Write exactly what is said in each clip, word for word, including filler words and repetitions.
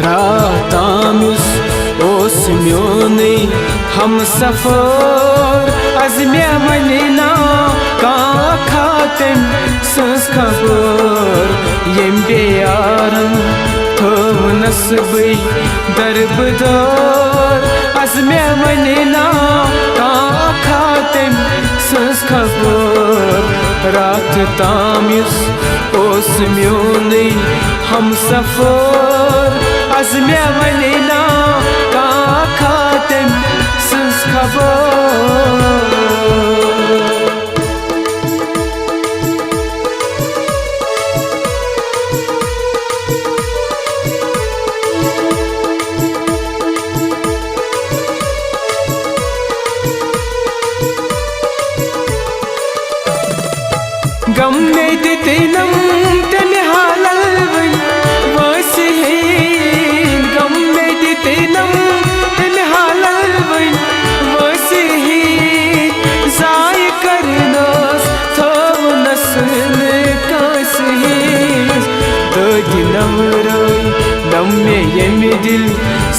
راتھ تام یُس اوس میونٕے ہم سفر، از مےٚ ونہِ نا کانٛہہ اکھا تٔمۍ سٕنٛز خبر۔ ییٚمۍ بے یارن تھٲونس بٕے دربدر، از مےٚ ونہِ نا کانٛہہ اکھا تٔمۍ سٕنٛز خبر۔ راتھ تام یُس اوس میونٕے ہم سفر، از مےٚ ونہِ نا کانٛہہ اکھا تٔمۍ سٕنٛز خبر۔ غم مےٚ دِتِنم تٔمۍ حالل وٕنۍ وٲنٛسہِ ہِنٛدۍ، غم مےٚ دِتِنم تٔمۍ حالل وٕنۍ وٲنٛسہِ ہِنٛدۍ۔ ضایع کرنس تھٲونس نہٕ کٲنٛسہِ ہِنٛز۔ دٲدِ نمرٲے نم مےٚ ییٚمہِ دِل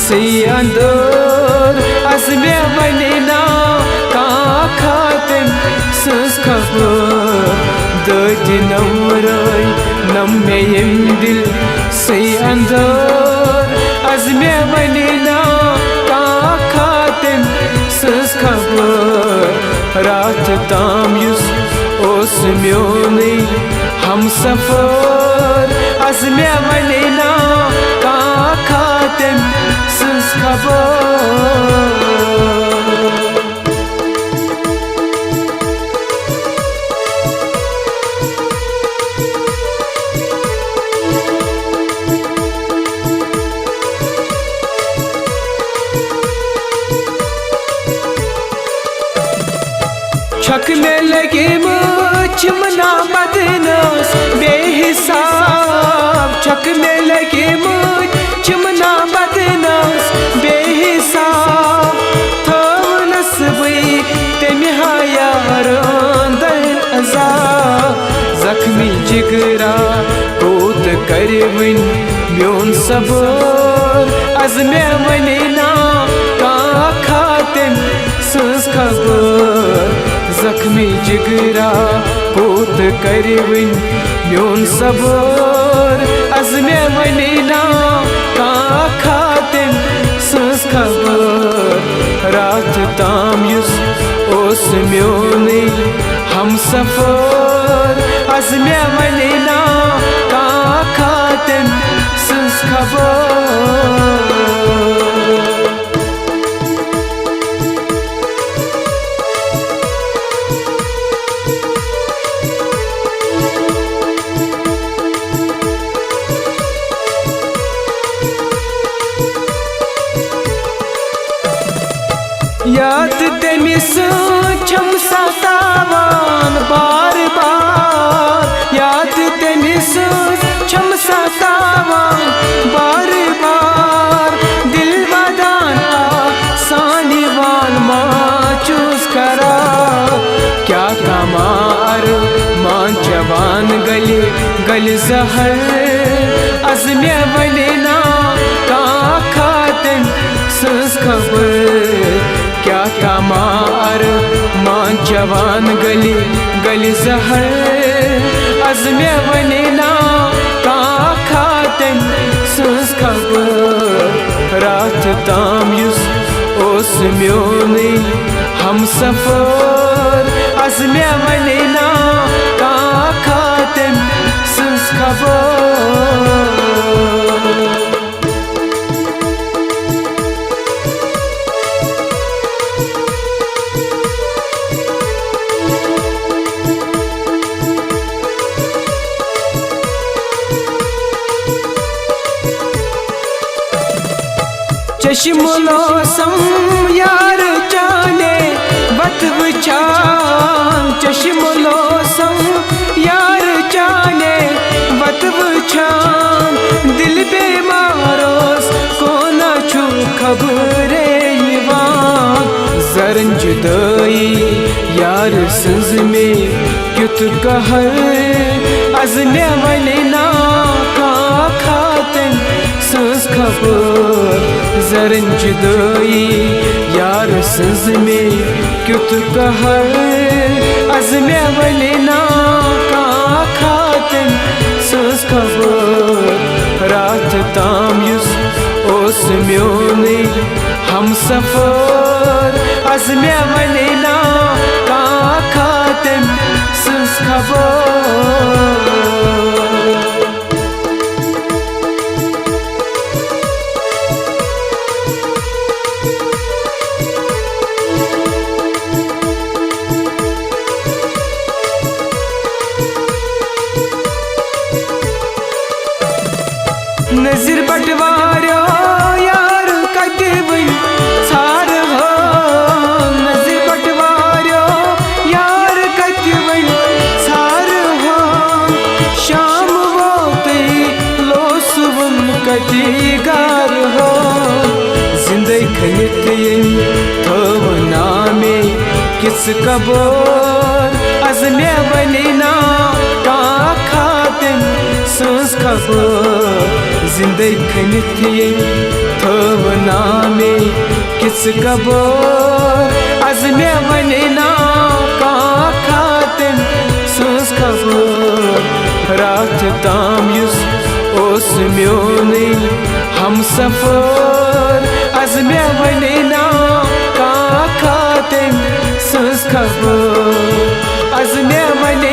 سٕے اندر، از مےٚ ونہِ نا کانٛہہ اکھا تٔمۍ سٕنٛز خبر۔ دٲدِ نمرٲے نم مےٚ ییٚمہِ دِل سٕے اندر، از مےٚ ونہِ نا کانٛہہ اکھا تٔمۍ سٕنٛز خبر۔ راتھ تام یُس اوس میونٕے ہم سفر، از مےٚ ونہِ نا کانٛہہ اکھا تٔمۍ سٕنٛز خبر۔ چھکھ مےٚ لگیمٕژ چمنا بدنس بے حساب، چھکھ مےٚ لگیمٕژ چمنا بدنس بے حساب۔ تھٲونس بٕے تٔمۍ ہا یارن دل عذاب۔ زخمی جگرا کوٚت کرِ وٕنۍ میون صبر؟ از مےٚ ونہِ نا کانٛہہ اکھا تٔمۍ سٕنٛز خبر۔ زخمی جگرا کوٚت کرِ وٕنۍ میون صبر؟ از مےٚ ونہِ نا کانٛہہ اکھا تٔمۍ سٕنٛز خبر۔ راتھ تام یُس اوس میونٕے ہم سفر، از مےٚ ونہِ نا کانٛہہ اکھا تٔمۍ سٕنٛز خبر۔ یاد تٔمِس چھم ستاوان بار بار، یاد تٔمِس چھم ستاوان بار بار۔ دِل ودان آسان یِوان ما چھُس کران، کیٛاہ کما ارمان چٮ۪وان گلہِ گلہِ زہر۔ از مےٚ ونہِ نا کانٛہہ اکھا تٔمۍ سٕنٛز خبر، کیٛاہ کما ارمان چٮ۪وان گلہِ گلہِ زہر۔ از مےٚ ونہِ نا کانٛہہ اکھا تٔمۍ سٕنٛز خبر۔ راتھ تام یُس اوس میونٕے ہم سفر، از مےٚ ونہِ نا کانٛہہ اکھا تٔمۍ سٕنٛز خبر۔ چشم لوسم یار چانے وت وچھان، چشم لوسم یار چانے وت وچھان۔ دل بیمار اوس، کونا چھُ خبرے یِوان۔ زرن جدٲئی یار سٕنٛز مےٚ کیُتھ قہر۔ از مےٚ ونہِ نا کانٛہہ اکھا تٔمۍ سٕنٛز زرن جدٲیی یار سٕنٛز مےٚ کیُتھ قہر۔ از مےٚ ونہِ نا کانٛہہ کھاتن سٕنٛز خبر۔ راتھ تام یُس اوس میونٕے ہمسفر، از مےٚ ونہِ نا کانٛہہ کھاتن سٕنٛز خبر۔ نذیر بٹواریو یار کتہِ وۄنۍ ژھارٕ ہا، نذیر بٹواریو یار کتہِ وۄنۍ ژھارٕ ہا۔ شام ووتٕے لوسوُن کتہِ گارٕ ہا۔ زندے کھٔنِتھ ییٚمۍ تھٲو نامے کِژھ قبر۔ از مےٚ ونہِ نا کانٛہہ کھاتن سٕنٛز خبر۔ زندے کھٔنِتھ ییٚمۍ تھٲو نامے کِژھ قبر۔ از مےٚ ونہِ نا کانٛہہ کھاتن سٕنٛز خبر۔ راتھ تام یُس اوس میونٕے ہمسفر، از مےٚ ونہِ نا کانٛہہ کھاتن سٕنٛز خبر۔ از مےٚ ونہِ